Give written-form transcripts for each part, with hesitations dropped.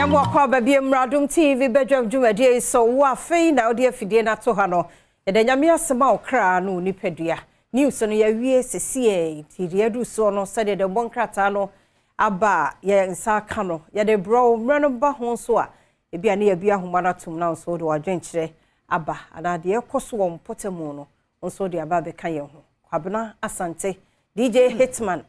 Yɛn akɔ aba bi Adom TV badwam dwumadie yi so. Wo afei na wode afidie no ato ha no, yɛda Nyame ase ma wo kra no nipadua. News no yɛawie sesie, nti deɛ adu soɔ no, sɛdeɛ de mbɔ nkrataa no aba a yɛn nsa aka no, yɛde brɛ wo. Mmerɛ no ba ho nso a, ebi a ne yɛbi ahoma no atom na nso wode w'adwenkyerɛ aba anaa deɛ ɛkɔ so wɔ mpɔtamu no nso de aba abɛka yɛn ho. Kwabena Asante, DJ Hitman,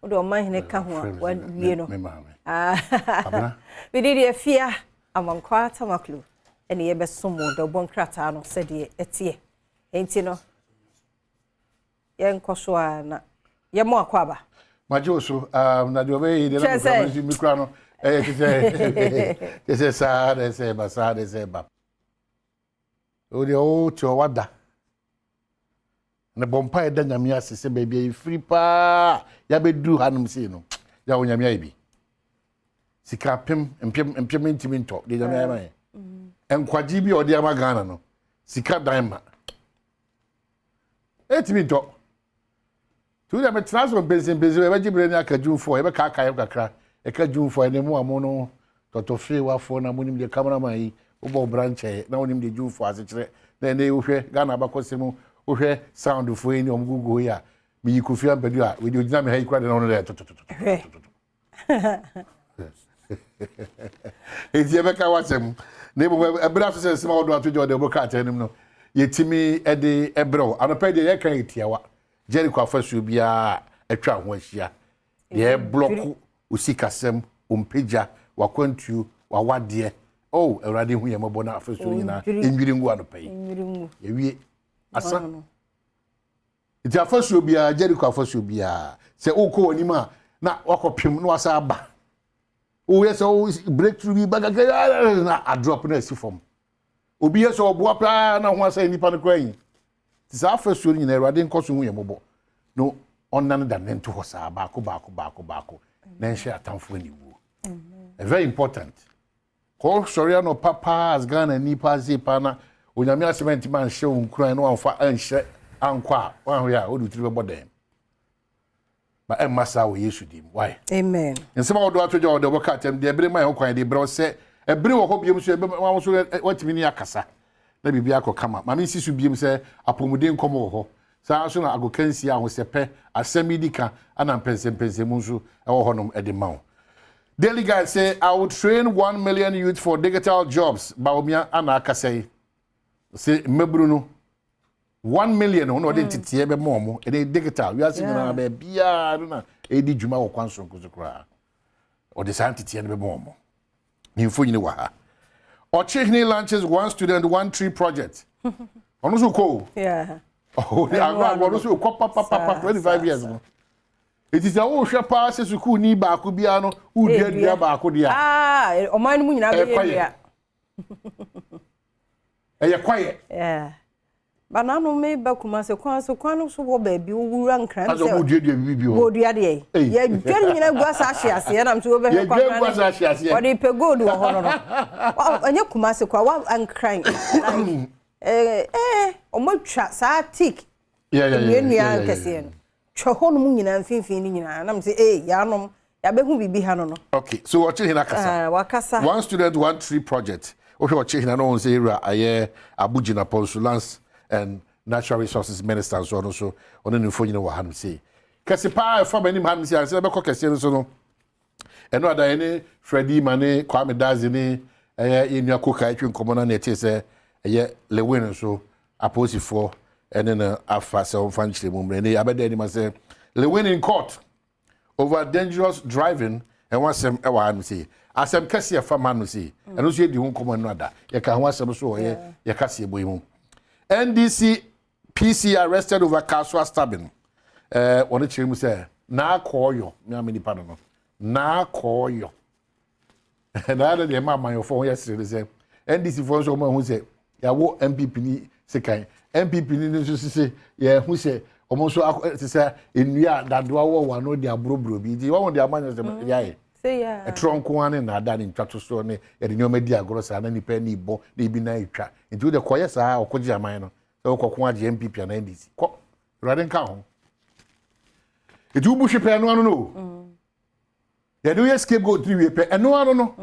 wode ɔmanhene ka ho a wawie no. Mede deɛ fia Amankwa Tamaklo ɛne yɛbɛsom wo dɔbɔ nkrataa no sɛdeɛ ɛteɛ. Enti no yɛnkɔ so a na yɛmmɔ akɔ aba. Magye wo so na deɛ ɔbɛyɛ yi deɛ na mekura mekura no ɛyɛ te sɛ saa na ɛsɛ ɛba, saa na ɛsɛ ɛba. O deɛ wote hɔ wada na bɔ mpa ɛda Nyame ase sɛ baabi a yɛfiri paa yɛabɛduru hanom sei no, yɛ wo Nyame ayɛ bi. Sika apem mpem mpem ntumi ntɔ deɛ Nyame ayɛ ma yɛ. Nkwagye bi a ɔde ama Ghana no, sika dan ma ɛtumi ntɔ. Nti wodeɛ metena so mpɛnsɛmpɛnsɛ, yɛbɛgye berɛ ne aka dwumfoɔ, yɛbɛkaaka yɛm kakra. Ɛka dwumfoɔ ɛne mu a mo no tɔtɔfeewafoɔ na monim deɛ cameraman yi wobɔ bra nkyɛɛ na wonim deɛ dwumfoɔ asekyerɛ na ɛnɛ wohwɛ Ghana abakɔsɛm mu, wohwɛ soundfoɔ yi ne ɔmo gugu yi a meyi Kofi Ampadu a wei deɛ ogyina me ha yi kora deɛ na ɔno deɛ tɔtɔtɔtɔtɔtɔtɔ. Enti yɛbɛka w'asɛm na mmom ɛberɛ aso sɛ nsɛm a wɔde ato gya ɔde ɔbɔ krataa anim no yɛtumi de ɛbrɛ wo. Anɔpa deɛ yɛka yɛ tiawa. Jericho afasuo biara atwa ho ahyia deɛ ɛblɔko osikasɛm, ompagya, wakwantuo, wawadeɛ. Oh, Awurade hu yɛn mmɔbɔ na afasuo nyinaa nnwiri ngu anɔpa yi. Yɛwie asa. Nti afasuo biara, Jericho afasuo biara, sɛ wokɔ w'anim a na wakɔpem na wasa aba. Woyɛ sɛ wo breakthrough bi ba kakra na adrop na asi fam. Obi yɛ sɛ ɔboa paa na ho asɛ nipa no koraa yi. Nti saa afasuo no nyinaa, Awurade nkɔ so hu yɛn mmɔbɔ na ɔnane da ne nto hɔ saa baako baako baako baako na nhyɛ atamfoɔ aniwuo. Very important. Kɔ sɔre anɔpa paa as Ghana ni paa sei paa na Onyame asɛm antimi anhyɛ wo nkuran na wamfa anhyɛ ankɔ a, wanhwɛ a wode wo tiri bɛbɔ dɛm. Ba ɛmma saa wɔ Yesu din mu. Why? Amen. Nsɛm a wɔde ato gya wɔde wɔbɛka atɛm deɛ ɛbere ma yɛn ho kwan de brɛ sɛ ɛbere wɔ hɔ biom so ɛbɛma wɔn so watumi ne akasa na biribi akɔ kama. Maame nsi so biom sɛ apɔmuden nkɔmɔ wɔ hɔ. Saa nso na agokansie, ahosɛpɛ, asɛm yi di ka ana mpɛnsɛmpɛnsɛmu nso ɛwɔ hɔnom ɛde ma wo. Daily Guide say, "I will train 1 million youth for digital jobs." Bawumia ana akasa yi. Sɛ mmabunu no 1 million na ɔde nteteɛ bɛma wɔn ɛne digital wiase nyinaa baabiara no na ɛredi dwuma wɔ kwan soronko so koraa. Ɔde saa nteteɛ no bɛma wɔn. Ne mfonini wɔ ha. Ɔkyehene launches One Student One Tree project. Ɔno nso kɔ o. Agorɔ agorɔ ɔno nso kɔ papapapa 25 years no. Eti sɛ wohwɛ paa sɛ sukuuni baako biara no wodua dua baako deɛ a. Ɔman no mu nyinaa bɛyɛ dua. Ɛyɛ kwayɛ. Banano me ba Kumase kwan so, kwan no so wɔ baabi wowura Nkran. Sɛ ɔmo dua dua bibi bi hɔ. Wɔdua deɛ yɛdwa no nyinaa gu asa ahye aseɛ nam so wobɛhwɛ. Yɛdwa gu asa ahye aseɛ. Wɔde pɛ gold wɔ hɔ no, ɛnyɛ Kumase kora wa Nkran ɛɛ ɔmo atwa saa teak nnuannua nkɛseɛ no twa hɔ nom nyinaa mfimfini no nyinaa nam sɛ ee yɛanom yɛabɛhu biribi ha no. Okay, so ɔkye hena kasa. Wakasa. One Student One Tree project. Wohwɛ ɔkye hena no, ɔhu sɛ ewura ayɛ Abu Jinapor nso, Lands and Natural Resources Minister nso, ɔno nso ɔne ne mfonyin wɔ hanom sei. Kɛse paa ɛfa m'anim hanom sei ansa bɛkɔ kɛseɛ no so no, ɛno ada yɛ ne Freddie ma ne Kwame Dadzie ne ɛyɛ yɛn nua Koka atwi nkɔmmɔ na ne ɛte sɛ ɛyɛ Lewin nso, apolisifoɔ ɛne no afa sɛ ɔmfa nkyerɛ mu mmerɛ ne abɛda anim sɛ Lewin in court over dangerous driving. Ɛho asɛm ɛwɔ ha no sei. Asɛm kɛse ɛfa ma no sei, ɛno nso yɛdi ho nkɔmmɔ no ada yɛka ho asɛm so wɔ yɛ yɛka seɛ bɔ yi mu. NDC PC arrested over Kasoa stabbing. Wɔn kyerɛ mu sɛ naakɔɔyɔ meame nipa no naakɔɔyɔ na ada deɛ ɛma amanyɔfoɔ ho yɛ sere ne sɛ NDC foɔ nso wɔn ahu sɛ yɛawo NPP ni sekan, NPP ni nso sise yɛhu sɛ wɔn nso akɔ te sɛ nnua a dadoa wɔ wɔn ano de aborɔborɔ bi, nti wɔn de amanyɔ sɛ yɛ ayɛ ɛtorɔ nko ara ne nnaada ne ntwa to soɔ ne yɛde nneɛma di agorɔ saa na nipa ani bɔ na ebi nan etwa. Nti wode kɔyɛ saa ɔkɔgye aman no sɛ wokɔko agye NPP anaa NDC kɔ, Awurade nka ho. Nti wobu hwe pɛ, ɛno ano no o, yɛde woyɛ scapegoat ne wie pɛ, ɛno ano no.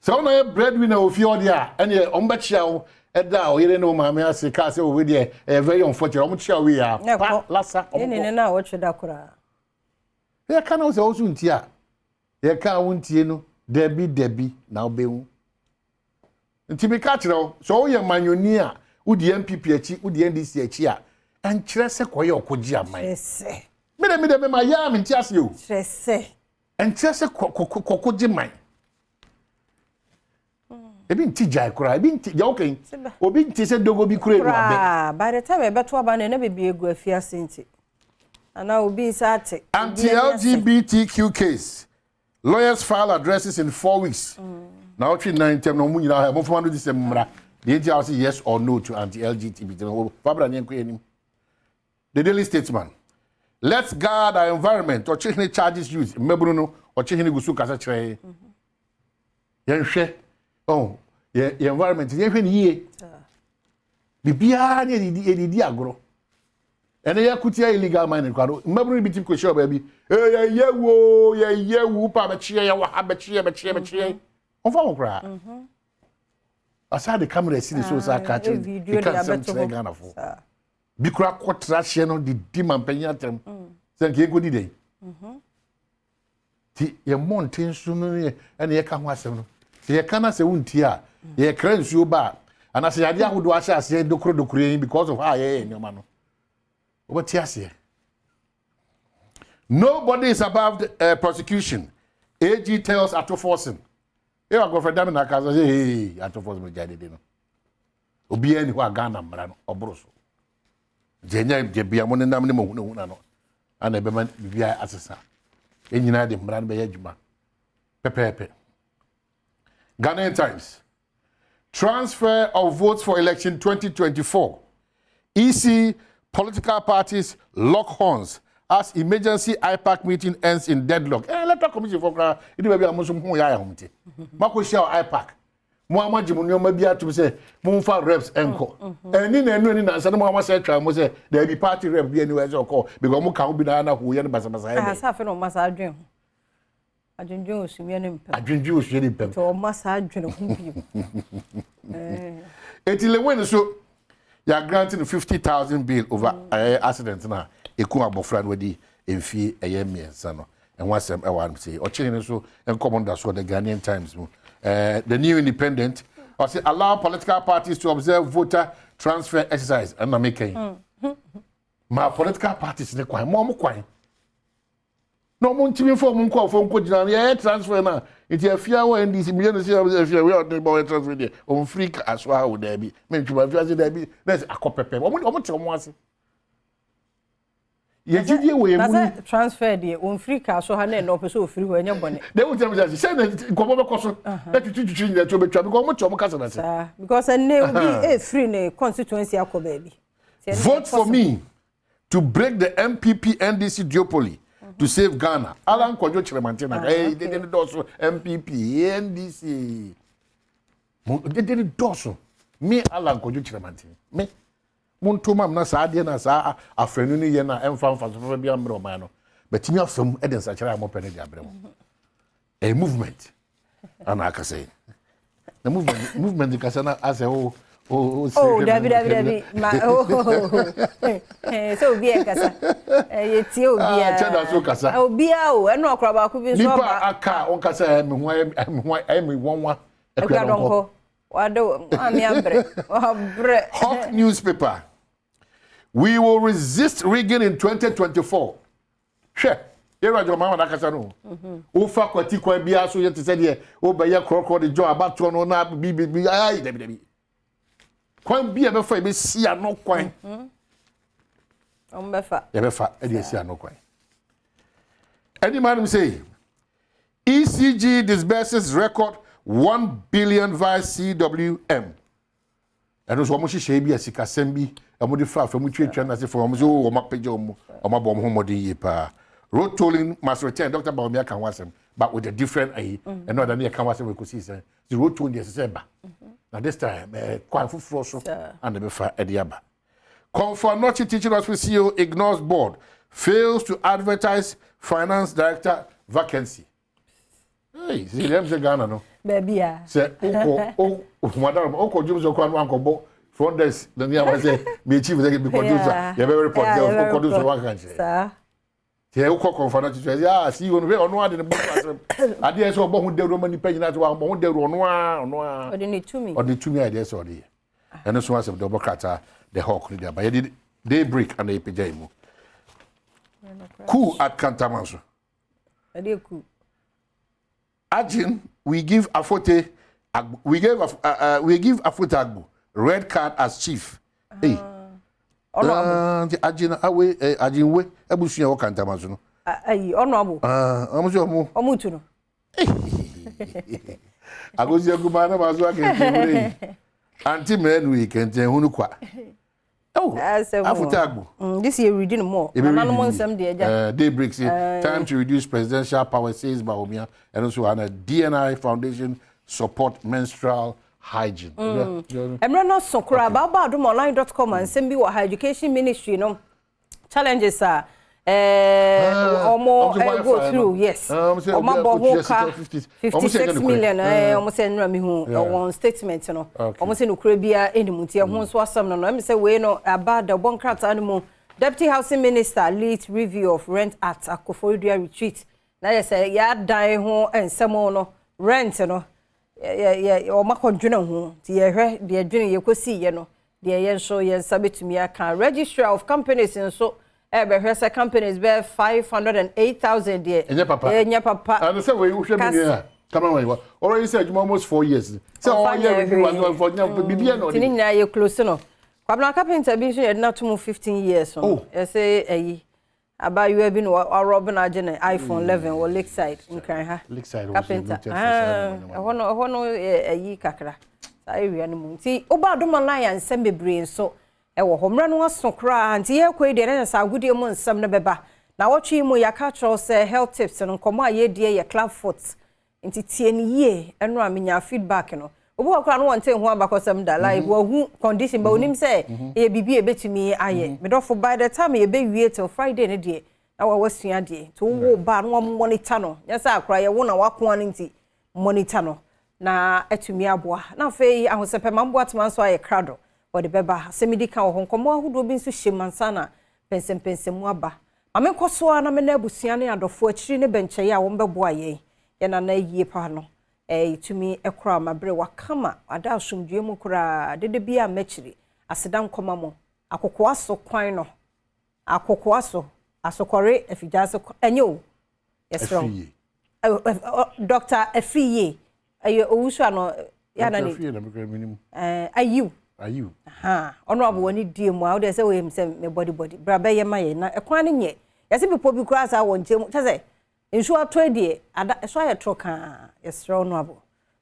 Sɛ wo na yɛ breadwinner wɔ fie hɔ deɛ a, ɛneɛ wɔn bɛkyea wo ɛda a ɔyere ne wo maame ase kaa sɛ owe deɛ ɛyɛ very unfortunate. Wɔn kyea wo wie a, pa lasa wɔn kɔ. Ɛne na wɔtwe da koraa. Yɛka na wo sɛ wo so ntie a, yɛka a wontie no, dabi dabi na wobɛhu. Nti meka kyerɛ wo, sɛ woyɛ manyɔni a, wodi NPP akyi, wodi NDC akyi a, ɛnkyerɛ sɛ kɔyɛ ɔkɔgye aman. Kyerɛ sɛ. Me de me de me ma yɛ a mente aseɛ o. Kyerɛ sɛ. Ɛnkyerɛ sɛ kɔkɔgye man. Ebi nti gyae koraa, ebi nti gya okay. Obi nti sɛ dogo bi kura enu abɛ. By the time ɛbɛto aba no na bebree egu afiase nti. Ana obi nsa ate. Anti-LGBTQ case. Lawyers file addresses in 4 weeks. Na ɔtwe nan ntɛm na ɔmo nyinaa ɛmo fama no di sɛ mmra. Deɛ nti a wɔsi yes or no to anti-LGBT. Fabra ne nkɔ anim. The Daily Statesman. Let's guard our environment. Ɔkyehene charges youth. Mmabunu no ɔkyehene gu so kasa kyerɛ. Yɛnhwɛ oh yɛ yɛ environment, yɛnhwɛ ne yie. Biribiara ne yɛdidi yɛdidi agorɔ. Ɛnɛ yɛkutia illegal mining kwa no, mmabunu bi ti kɔ hyɛ baabi. Ee, yɛyɛ wo yɛyɛ wo pa bɛkyeɛ, yɛwɔ ha bɛkyeɛ bɛkyeɛ bɛkyeɛ. Ɔmfa ho koraa. Asa de camera si ne so sa aka kyerɛ keka nsɛm kyerɛ Ghanafoɔ. Bi kora kɔtra hyɛ no de di mampanyin atɛm sɛ nka yɛnkɔdi dɛn. Nti yɛn mmɔnten so no ne ɛna yɛka ho asɛm no, sɛ yɛka no sɛ wontie a, yɛkra nsuo ba a, anaasɛ yɛade ahodoɔ ahyɛ aseɛ dokoro dokoro yɛn because of how yɛyɛ nneɛma no, wobɛte aseɛ. Nobody is above the prosecution, AG tells Ato Forson. Ewa Godfred Dame na aka sɛ, hey, Ato Forson gya dede no, obiara ni hɔ a Ghana mmara no ɔboro so. Gye nyɛ gye bia mo nenam ne mo hunahuna no ana ɛbɛma biribiara asesa. Yɛn nyinaa de mmara no bɛyɛ adwuma pɛpɛɛpɛ. Ghanaian Times: transfer of votes for election 2024, EC, political parties lock horns as emergency IPAC meeting ends in deadlock. Electoral Commission for koraa ɛdi baabi a mo nso ho yɛ ayɛ ahomte makɔhyia wɔ IPAC, mo a moagye mo nneɛma bi atom sɛ momfa reps nkɔ ɛni na ɛnu ani nansa ne mo a moasɛ atwa mo sɛ daabi, party rep bi ani wɔ ɛsɛ ɔkɔ because mo ka ho bi na na hoyɛ no basabasa yɛ dɛ. Asa afei na ɔma saa adwene ho, adwendwen osumia ne mpɛm. Adwendwen osumia ne mpɛm. Nti ɔma saa adwene ho bio. Eti Lilwin so yɛ granting no 50,000 bail over ɛyɛ accident na eku abɔfra no wadi mfie ɛyɛ 3 no. Ɛho asɛm ɛwɔ anum sɛ ɔkyerɛ no so nkɔmɔ da so the Ghanaian Times mu. The New Independent ɔsɛ allow political parties to observe voter transfer exercise. Ɛna meka yi ma political parties ne kwan mo ɔmo kwan na ɔmo ntumi nfa ɔmo nkɔɔfo nkɔ gyina no yɛyɛ transfer na nti afia wɔ NDC meyɛ no sɛ afia wei a ɔde ba ɔyɛ transfer deɛ, ɔmfiri aso ha o, daabi, mentwuma afia ase daabi na ɛsɛ akɔ pɛpɛ. Ɔmo te ɔmo ase yɛgyidie wɔ yɛn na mu ni. Sɛ transfer deɛ, ɔmfiri kaa so ha na ɛnɛ ɔpɛ sɛ ɔfiri hɔ, ɛnyɛ bɔne. Na ewu tɛm sɛ sɛ na nkɔmɔ bɛkɔ so na tutu tutu nyina tuo bɛtwa because ɔmo te ɔmo kasa na se. Saa, because ɛnɛ obi efiri ne constituency akɔ baabi. Nti ɛno Vote for possible. me to break the NPP NDC duopoly to save Ghana. Alan Kwadwo Kyerematen na dede ne dɔɔso, NPP NDC. Mo dede ne dɔɔso. Me Alan Kwadwo Kyerematen. Me mo ntoma m na saa adeɛ na saa afrɛnu no yɛ na ɛmfa mfa so fɛfɛ bi ammerɛ ɔman no. Bɛtumi afam de nsakyerɛ a mopɛ no de abrɛ mo. Ɛyɛ movement. Ana akasa yi. Na movement kasa na asɛ o. Oh, dabi dabi dabi ma, oh, sɛ obi yɛ kasa, yɛ tie obiara. Ah, kyɛ da so kasa. Obiara o, ɛna ɔkora baako bi nso Nipa aba. Aka a ɔnkasa ɛyɛ me ho ɛyɛ me ho ɛyɛ me nwanwa. Akua Dɔnkɔ wade maame abrɛ wabrɛ. Hawk newspaper: we will resist rigging in 2024. Hwɛ, yɛrɛ adwuma maa wɔn akasa no, wofa kwati kwan biara so yɛ te sɛ deɛ wobɛyɛ korɔkorɔ de jɔ abatoɔ no na bi bi bi ayi, dabi dabi, kwan bi a yɛbɛfa yɛbɛsi ano kwan. Ɔmo bɛfa. Yɛbɛfa ɛde asi ano kwan. Ɛni maa nim sɛ ECG disburses record 1 billion via CWM. Ɛno nso wɔn hyehyɛ bi a sikasɛm bi wɔn de fa fam tuatua n'ase fam, wɔn nso wɔn apagya wɔn, wɔn abɔ wɔn ho mmɔden yie paa. Road tolling must return, Dr. Bawumia ka ho asɛm but with a different ayi. Ɛno ɔda ne yɛ ka ho asɛm ekosi sɛn the road tolling deɛ ɛsɛ sɛ ɛba na this time kwan foforɔ so ana ɛbɛfa ɛde aba. Komfo Anokye Teaching Hospital CEO ignores board, fails to advertise finance director vacancy. Hey, sɛ deɛ sɛ Ghana no. Baabi a. Sɛ wokɔ o madam wokɔ dwom sɛ kora no ankɔbɔ front desk na ne ama sɛ me chief sɛ mekɔ dwom sɛ yɛbɛ report sɛ wokɔ dwom sɛ wanka nkyerɛ. Saa. Sɛ wokɔ kɔnfa no kyerɛ sɛ ah CEO no hwɛ, ɔno ade ne bɔ asɛm adeɛ sɛ ɔbɔ ho dawuro ma nipa nyinaa sɛ wabɔ ho dawuro, ɔno a ɔno a. Ɔde ne tumi. Ɔde ne tumi ayɛ deɛ sɛ ɔde yɛ. Ɛno so asɛm de ɔbɔ krataa The Hawk no de aba. Yɛde Day Break ana yɛpagya yi mu. Coup at Kantamanso. Ɛde coup. Agyin, we give Afote Agbo red card as chief. Hey. Ɔno abo. Nti Agyin awe Agyinwe abusua wɔ Kantamanso no. Ayi ɔno abo. Ɔmo sɛ ɔmo. Ɔmo tu no. Agosi akuma na ma so akɛntɛn wura yi. Anti mɛnu yi kɛntɛn hunu kwa. Oh, Afote Agbo. This year reading more. Nananom nsɛm deɛ agya. Day Break say time to reduce presidential power, says Bawumia. And also and DNI Foundation support menstrual hygiene. Mmerɛ no so koraa baaba adomonline.com a nsɛm bi wɔ ha. Education Ministry no challenges a ɔmo go through, yes, ɔmo abɔ ho ka 56 million. Ɔmo sɛ nnura mi hu wɔn statement no, ɔmo sɛ nokura biara ɛnim, nti ɛho nso asɛm no ɛmi sɛ wei no aba da ɔbɔ nkrataa no mu. Deputy Housing Minister leads review of Rent Act at Koforidua retreat. Na yɛ sɛ yɛadan ho nsɛm no, rent no yɛ yɛ ɔmo akɔdwene ho, nti yɛhwɛ deɛ dwene yɛkɔsi yɛ no deɛ yɛn nso yɛn nsa bɛtumi aka. Registrar of Companies nso ɛbɛhwɛ sɛ companies bɛyɛ 508,000 deɛ. Ɛnyɛ papa. Ɛnyɛ papa. Ɛno sɛ wei wohwɛ mi nua kama wɔn yi ɔrɔ yi sɛ adwuma almost 4 years sɛ ɔyɛ review wa ɔfɔ nya bibi ɛna ɔde. Nti ne nyinaa yɛ close no. Kwabena Carpenter bi nso yɛde n'ato mu 15 years no. Yɛsɛ ɛyi abaayewa bi na ɔrɔb na agye ne iPhone 11 wɔ Lakeside, Nkran ha. Lakeside. Carpenter ɛhɔ no yɛ ɛyi kakra saa area no mu. Nti ɔba Adom Online a, nsɛm bebree nso ɛwɔ hɔ. Mmerɛ no aso koraa, nti yɛrekɔ yi deɛ ne sɛ agodie mu nsɛm no bɛba na wɔtwe yi mu. Yɛaka kyerɛw sɛ health tips no, nkɔmmɔ a yɛdie yɛ club foot, nti tie no yie. Ɛno a menya feedback no, obi wɔ koraa no wɔnte ho abakɔsɛm da, like wɔhu condition ba onim sɛ ɛyɛ biribi a ɛbɛtumi ayɛ. Medɔfo, by the time yɛbɛwie till Friday no deɛ na wɔwasua deɛ, nti wowo ba no wɔn monitor no, nyɛ sɛ akora yɛwo na wakoa no, nti monitor no na atumi aboa. Na afei ahosɛpɛ mamboa atema nso ayɛ krado, wɔde bɛba asɛm di ka wɔ hɔ. Nkɔmmɔ ahodoɔ bi nso hyɛ mu ansa na pɛnsɛmpɛnsɛmu aba. Maame nkɔ so a na me na abusua ne adɔfoɔ akyiri ne bɛnkyɛeɛ a wɔn bɛboa yɛn yɛn nana yie paa no tumi kora ama berɛ wakama ada asomdue mu koraa dede bi a mɛkyiri aseda nkɔma mo. Akokoa so kwan no, akokoa so asokɔre afigya so ɛnyɛ o, yɛsrɛ wo, Dr. Afriyie ɛyɛ Owusu ano yana ne ayiw. Ayiw. Ɔno abo wɔ ne die mu a wode sɛ wɔyɛ sɛ me bɔdi bɔdi bra bɛyɛ ma yɛ na ɛkwan no nyɛ. Yɛsɛ bepɔ bi koraa saa wɔ nkyɛn mu kyɛ sɛ nsuo atɔ deɛ ada ɛso ayɛ toro kaa. Yɛsrɛ ɔno abo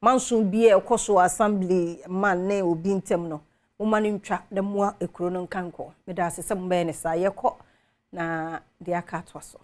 manso bi a ɛkɔ so assembly man ne obi ntɛm no, moma no ntwa na mmoa ekuro no nka nkɔ. Meda ase sɛ mobɛyɛ ne saa. Yɛkɔ na deɛ aka atoa so.